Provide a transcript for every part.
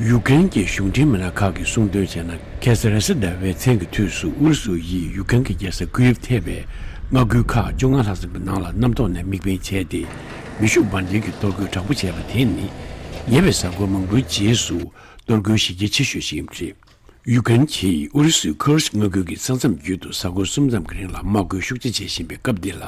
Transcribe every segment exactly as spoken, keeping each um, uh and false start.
ཡུཀ་རེན་གྱི་གཞུང་འབྲེལ་མི་སྣ་ཁག་གིས་གསུངས་དོན་བྱས་ན། ཁ་སང་རེས་གཟའ་ཟླ་བའི་མཚན་གྱི་དུས་སུ་ཨུ་རུ་སུ་ཡིས་ཡུཀ་རེན་གྱི་རྒྱལ་ས་ཀུའེབ་ཐེ་བའི་མངའ་ཁུལ་ཁག་བཅོ་ལྔ་ལྷག་ཙམ་གྱི་ནང་ལ་གནམ་ཐོག་ནས་དམིགས་འབེན་བྱས་ཏེ། མེ་ཤུགས་འབར་མདེལ་གྱི་གཏོར་རྒོལ་དྲག་པོ་བྱས་པ་དེ་ནི། ཉེ་བའི་གཟའ་འཁོར་མང་པོའི་རྗེས་སུ་གཏོར་རྒོལ་གཞི་རྒྱ་ཆེ་ཤོས་ཤིག་ཡིན་པ་རེད། ཡུཀ་རེན་གྱིས་ཨུ་རུ་སུའི་ཁུར་སྐྱོད་མངའ་ཁུལ་གྱི་ས་མཚམས་བརྒྱུད་དུ་གཟའ་འཁོར་གསུམ་ཙམ་གྱི་རིང་ལ་དམག་རྒོལ་ཤུགས་ཆེ་བྱེད་བཞིན་པའི་སྐབས་འདི་ལ།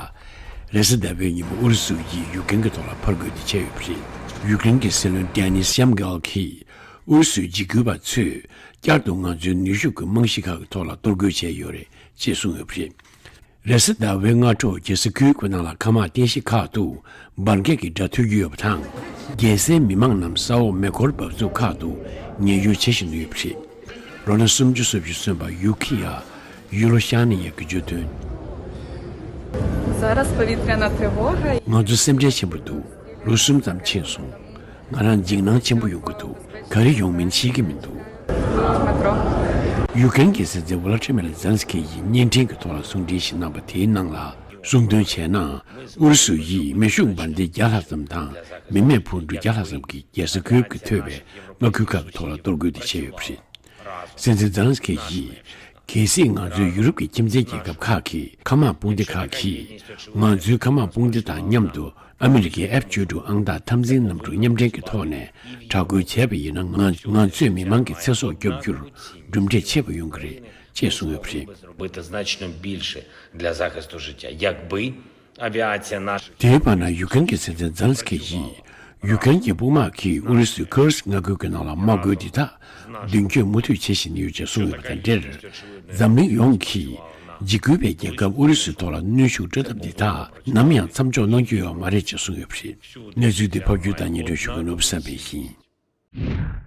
རེས་གཟའ་ཟླ་བའི་ཉིན་མོ་ཨུ་རུ་སུ་ཡིས་ཡུཀ་རེན་གྱི་ཐོག་ལ་ཕར་རྒོལ་དེ་བྱས་ཡོད་པ་རེད། ཡུཀ་རེན་གྱི་སྲིད་བློན་ཏེ་ནིས་ཤམ་གལ་གྱིས། ཨུ་རུ་སུའི་འཇིགས་སྐུལ་བ་ཚོས་བསྐྱར་དུ་ང་ཚོའི་ནུས་ཤུགས་ཀྱི་རྨང་གཞི་ཁག་གི་ཐོག་ལ་གཏོར་རྒོལ་བྱས་ཡོད་རེད་ཅེས་གསུངས་ཡོད་པ་རེད། རེས་གཟའ་ཟླ་བའི་སྔ་དྲོ་རྒྱལ་ས་ཁུལ་ཁོ་ནང་ལ་མཁའ་དམག་རྟེན་གཞི་ཁག་ཏུ་འབར་གས་ཀྱི་སྒྲ་ཐོས་རྒྱུ་ཡོད་པ་དང་། རྒྱལ་སའི་མི་མང་རྣམས་ས་འོག་མེ་འཁོར་འབབ་ཚུགས་ཁག་ཏུ་ཉེན་གཡོལ་བྱེད་བཞིན་ཡོད་པ་རེད། ལོ་ན་སུམ་ཅུ་སོ་བཞི་སོན་པ་ཡུ་ཁི་ཡ། ཡུ་ལོ་ཤ་ནི་ཡ་གིས་བརྗོད་དོན། Зараз повітряна тривога. ང་ཚོ་སེམས་ཁྲལ་ཆེན་པོ་འདུག་ལོ་གསུམ་ཙམ་ཕྱིན་སོང་། ང་རང་འཇིགས་སྣང་ཆེན་པོ་ཡོང་གི་འདུག་ག་རེ་ཡོང་མིན་ཤེས་ཀྱི་མི་འདུག་ཡུཀ་རེན་གྱི་སྲིད་འཛིན་ཝ་ལ་ཏྲི་མེར་ཛེ་ལན་སི་ཁི་ཡིས་བརྙན་འཕྲིན་གྱི་ཐོག་ལ་གསུང་འཕྲིན་ཞིག་གནང་པ་དེའི་ནང་ལ། གསུང་དོན་བྱས་ན། ཨུ་རུ་སུ་ཡིས་མེ་ཤུགས་འབར་མདེལ་བརྒྱ་ལྷག་ཙམ་དང་མི་མེད་འཕུར་གྲུ་བརྒྱ་ལྷག་ཙམ་གྱིས་རྒྱལ་ས་ཁུལ་གྱི་ཐོད་པའི་མངའ་ཁུལ་ཁག་གི་ཐོག་ལ་གཏོར་རྒོལ་དེ་བྱས་ཡོད་པ་རེད། སྲིད་འཛིན་ཛེ་ལན་སི་ཁི་ཡིས། གལ་སྲིད་ང་ཚོའི་ཡུ་རོབ་ཀྱི་ཁྱིམ་མཚེས་རྒྱལ་ཁབ་ཁག་གིས་མཁའ་དམག་དཔུང་སྡེ་ཁག་གིས། ང་ཚོའི་མཁའ་དམག་དཔུང་སྡེ་དང་མཉམ་དུ་ཨ་མི་རི་ཀའི་ཨེཕ་བཅུ་དྲུག་ཨང་རྟགས་འཐབ་འཛིང་གནམ་གྲུ་མཉམ་འབྲེལ་གྱི་ཐོག་ནས་དྲག་རྒོལ་བྱས་པ་ཡིན་ན། ང་ང་ཚོས་མི་མང་གི་ཚེ་སྲོག་སྐྱོབ་རྒྱུར་གྲུབ་འབྲས་ཆེ་བ་ཡོང་གི་རེད་ཅེས་གསུངས་ཡོད་པ་རེད། Зробити значно більше для захисту життя, якби авіація наша. དེའི་བར་ན་ཡུཀ་རེན་གྱི་སྲིད་འཛིན་ཛེ་ལན་སི་ཁི་ཡིས། ཡུཀ་རེན་གྱི་དཔུང་དམག་གིས་ཨུ་རུ་སུའི་ཁུར་སི་མངའ་ཁུལ་གྱི་ནང་ལ་དམག་རྒོལ་འདི་དག་མདུན་སྐྱོད་མུ་མཐུད་བྱེད་བཞིན་ཡོད་ཅེས་གསུངས་ཡོད་པ་དང་འབྲེལ། འཛམ་གླིང་ཡོངས་ཀྱིས་འཇིགས་སྐུལ་བའི་རྒྱལ་ཁབ་ཨུ་རུ་སུའི་ཐོག་ལ་གནོན་ཤུགས་སྤྲོད་ཐབས་འདི་དག་ནམ་ཡང་མཚམས་འཇོག་གནང་རྒྱུ་ཡོད་མ་རེད་ཅེས་གསུངས་ཡོད་པ་རེད། གནས་ཚུལ་འདི་ཕབ་སྒྱུར་དང་སྙན་སྒྲོན་ཞུ་མཁན་ནོར་བུ་བསམ་འཕེལ་ཡིན།